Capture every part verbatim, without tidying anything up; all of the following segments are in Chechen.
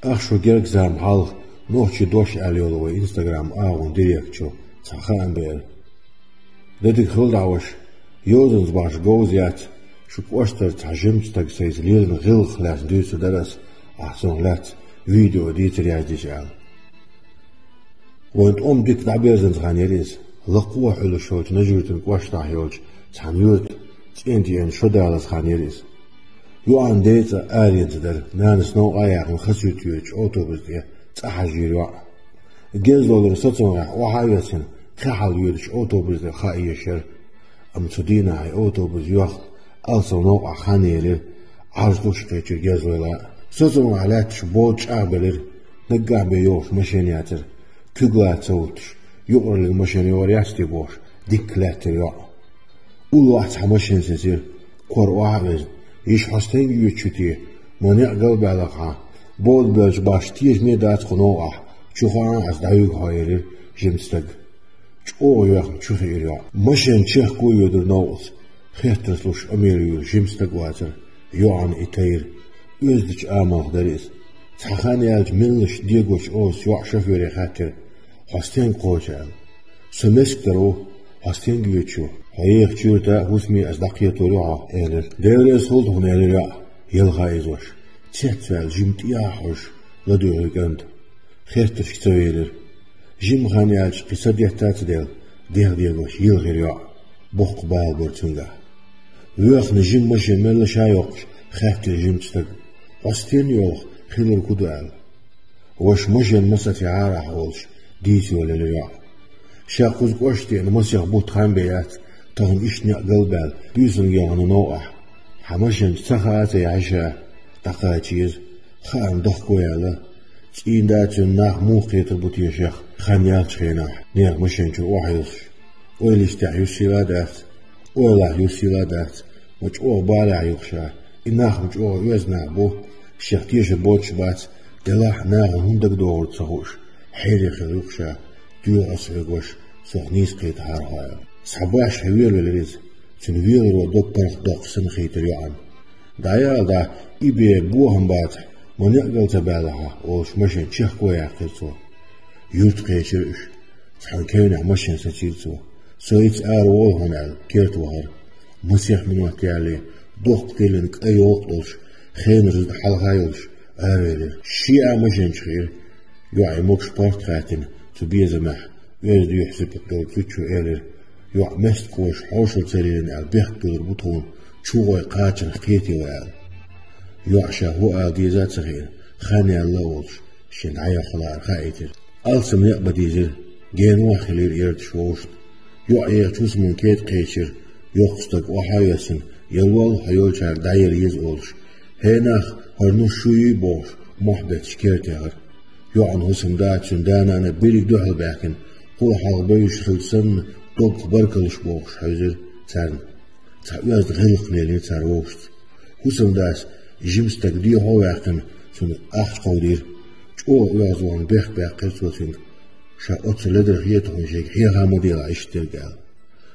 Ах, шу герга зама хьалха нохчий дош аьлла йолу вай Instagram агӀон директ чу цхьа хаам беара. Дедиг хила дӀа ваша, йозанца бахьаш говза яц, шу кӀоштара цхьа жимачу стаг сайца лелийна гӀиллакх лаьцна дуьйцур дара ас, ахь цунах лаьцна видео дийцар яздича аьлла. Вайн тӀом дика дӀаберзанца хан яра иза. Лакхо а Ӏуьллуш йолчу Нажи-Юьртан кӀоштахь йолчу цхьана юьрта цӀен деана шо далаза хан яра иза. ЙоӀан ден цӀа аренца дара, нанас новкъа а яьккхина Хасуьйта йоьдучу автобус тӀе цӀа хьажийра йоӀ. Гезлолара сацамгӀехь охьа а йоьссина, кхин хьалха йоьдучу автобус тӀе хаа езаш яра. Амма цу дийнахь и автобус йохка алсам новкъахь хан елира, Ӏаж луш кхечира гезлойла а. СацамгӀехь лаьтташ бода чӀагӀбелира, наггахь бен йогӀуш машен яцара. Куьг лаца ца хӀуттуш, юкъараллиг машен йогӀур яц те бохуш, дикка лаьттира йоӀ. Уллохь цхьа машен сецира, кор охьа а везна, йиш хьо стенга йоьдуш ю те, ма некъ галбаьлла хьан, бода боьлча башха тешаме дац кху новкъахь, чу хаахь ас дӀавуьгу хьо, элира жима стага. ЧӀогӀа йоьхна чу хиира йоӀ. Машен чехка а йоьдура новкъаца, хеттарш луш къамеле йолу жима стаг вацара, йоӀана и тайра. Оьздачу амалх дара иза. Цхьа хан яьлча меллаша дегочу озаца йоӀа шофере хаьттира: «Хьо стенга кхочу?» — аьлла. «Со Мескатара ву». «Хьо стенга йоьдуш ю?» «Хьо ехачу юьрта а, хӀусаме а ас дӀакхетор ю хьо», — элира. «Дела реза хуьлда хьуна», — элира йоӀа, елха изош. Цецваьлла жима тӀехьа а хьожуш, ладоьгӀира кӀанта. Хеттаршка ца велира. Жима хан яьлча кхин са детта а ца делла, дегӀ дегош йилхира йоӀ. Боккха бала бара цуьнгахь. Воьхна жима машен мелла ша йоккхуш, хаьттира жимачу стага: «Хьо стенна йолу хилар хӀун ду?» — аьлла. «Ваша машен масех яхьара ахь», — олуш, дийца йолаелира йоӀ. Ша кхуза кӀоштахь деана масех бутт хан бен яц, тахана иштта некъ галбаьлла, буьйсанна гехна новкъахь. Хьан машенца ца хаа а ца яхьа ша, дӀакхачийра иза. Хаам дохко яьлла. ЦӀийнда цуьнан нах муха кхетар бу те шех, хан яьллачу хенахь, нехан машен чуьра охьайоьссуш? Ойла йистехь юссийла а дац, ойлахь юссийла а дац, ма чӀогӀа балехь ю-кх ша. И нах ма чӀогӀа оьзда нах бу, шех тешар боцуш бац, делахь а нахана хӀунда дагадогӀур ду ца хууш, хьере хир ю-кх ша, доьху ас хьоьга, ваша, сох нийса кхетахьара хьо, аьлла. Схьа башха велавелира иза. Цуьнан веларо дог паргӀатдоккхуш санна хийтира йоӀана. «ДӀаяла дӀа, и бен бохам бацахь, ма некъ гал ца баьлла хьан», — олуш машен чехка а яьккхира цо. Юьрта кхечира уьш. Цхьана кевнехь машен сецийра цо. «Со хӀинцца ара волу хьуна», — аьлла, керта вахара. Масех минот ялале, дохка тиллина кӀайн йовкъа долуш, хенара зуда хьалха йолуш, аравелира. Ши а машен чу хиира. ЙоӀе могуш паргӀат хаьттина цу безамехь, оьзда юьхь-сибат долу цу чу, элира. ЙоӀ меттахоша хьошалла ца лелийна аьлла бехк буьллур бу тхуна, чу гӀой кхачанах кхетийла аьлла. ЙоӀа ша хӀун ала деза а ца хиира, хан яьлла а волуш, шен дӀаяхха лаар хаийтира. Алсам некъ бан дийзира, генахь хилира эрташ вовшашна. ЙоӀ ехачу хӀусаман кета кхечира, йоккха стаг охьа а йоьссина, ялвал хьо йолчаьрга дӀаела еза олуш. ХӀей нах, хӀара нус шу юй бохуш, мохь бетташ керта яхара. ЙоӀан хӀусамда а, цуьнан да-нана а берриг дуьхьал баьхкина, хӀула хьалха бевзаш хилча санна, доггах баркаллаш бохуш хьевзира царна. Цхьа оьзда гӀиллакх лелийра цара вовшашца. ХӀусамдас жима стаг дехьо а ваьккхина, цунна ахча кховдийра. ЧӀогӀа оьгӀазвахана бехк баьккхира цо цуьнга. Ша оццул ледара хета хьуна шега, хьехам ма делахь иштта дерг аьлла.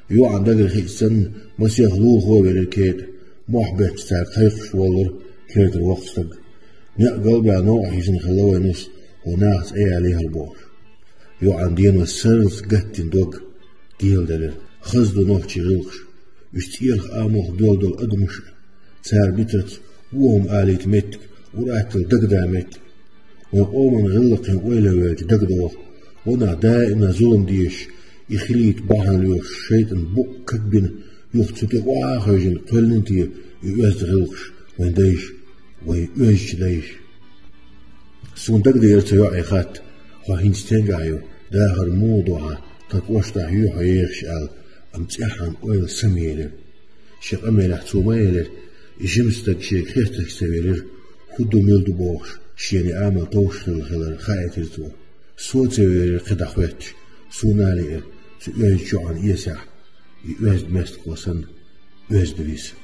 ЙоӀана дагара хиъча санна, масех лулахо а велира кета, мохь бетташ цаьрга кхайкхаш воллура кертара воккха стаг. Некъ галбаьлла новкъахь йисина хилла вайн нус, хӀокху нахаца айале хӀара бохуш. ЙоӀан денош сарралц гаттина дог геладелира. Хаза ду нохчийн гӀиллакхаш. Уьш цӀерах амалх доьлла долу адамаш а. Цара битарца вон хӀума алийта меттиг, ур-атталла дагадаа меттиг. Вайн къоман гӀиллакхийн ойла велча дагадогӀу, ванах даимна зулам дезаш, и хилийта бахьана лоьхуш шайтӀан букъ кагбина, юха цу тӀе охьа а хевшина, кхоьллина те и оьзда гӀиллакхаш, вайн дайша, вайн оьздачу дайша. Суна дагадеара цу йоӀе хатта: «Хьо хӀинца стенгахь ю, дахар муха ду хьан, тхан кӀоштахь юй хьо ехаш?» — аьлла, амма цӀеххьана ойла самаелира. Шен къамелехь цо ма элира, и жима стаг шега хеттарш ца велира, хӀун ду, мила ду бохуш, шена и амал товш хилла хилар хаийтира цо. Со а ца велира кхидӀа хоьттуш, суна а лиира, цу оьздачу йоӀана эсехь, и оьзда меттахо санна, оьзда виса.